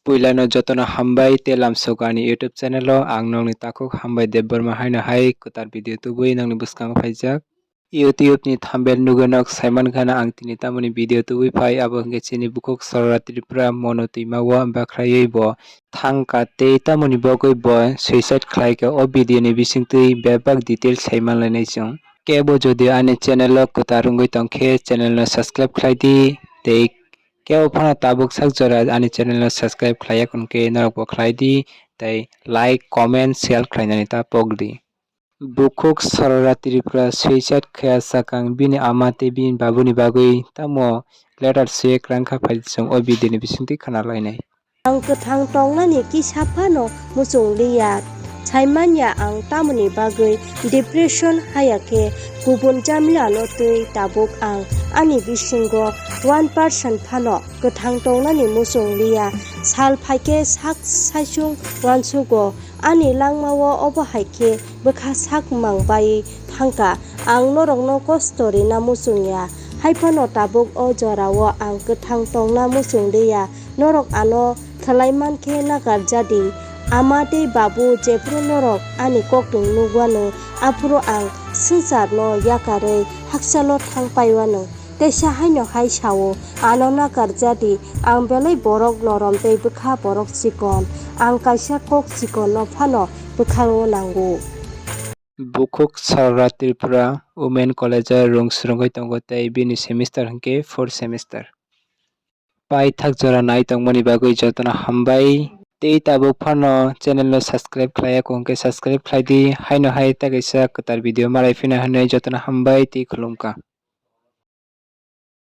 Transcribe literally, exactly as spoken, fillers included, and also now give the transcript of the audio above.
Puilano jotono hambai tei lamsogo ani YouTube channel o. Ang nokni takhuk Hambai Debbarma haino hai kwtal video tubui nokni bwskango phaijak. YouTube ni thumbnail nugwi nok saiman khana ang tini tamoni video tubui phai, abo hwnkhe chini bukhuk Sarara Tripura mono twima o bakhraui bo thangkha tei tamoni bagwi bo suicide khlaikha. O video ni bisingtwi bebak detail saiman lainai chwng. Kebo jodi ani channel o kwtal wngwi tongkhe channel no subscribe khlai di tei kebo phano tabuk sak jora ani channel no subscribe khlaiya hwnkhe norok bo khlai di tei like, comment, share khlainani ta pok di. Bukhuk Sarara Tripura suicide khaya sakang bini ama tei bini babuni bagwi tamo letter swiwi kwrang kha phai chwng o video ni bisingtwi khna lainai. Ang kwthang tongnani kisa phano muchung liya. Saimanya ang tamoni bagwi depression haya khe kubun jamilano twi tabuk ang ani bisingo one percent phano kwthang tongnani muchung liya. Sal phaikhe sak saichung uansugo. Ani langmao obo hai khe bwkha sak mang bai thangkha. Ang norokno kosto rina muchung ya, hai phano tabuk o jorao ang kwthang tongna muchung liya. Norok ano khlai man khe nakar ja di. Ama tei babu jephru norok ani kokthung nukwanw, aphuru ang swngcharno yakarwi hakchalo thang paiwanw. Teisa haino hai sao, ano nakar ja di, ang belai borok norom tei bwkha borok chikon, ang kaisa kok chikonno phano bwkhango nango. Bukhuk Sarara Tripura Women College o rung swrwngwi tongo tei bini semester hwnkhe fourth semester. Paithak jora nai tongmani bagwi jotono hambai. Tei tabuk phano channel no subscribe khlaiya kho hwnkhe subscribe khlai di, haino hai tei kaisa kwtal video malai phina hwnwi jotono hambai tei khulumkha.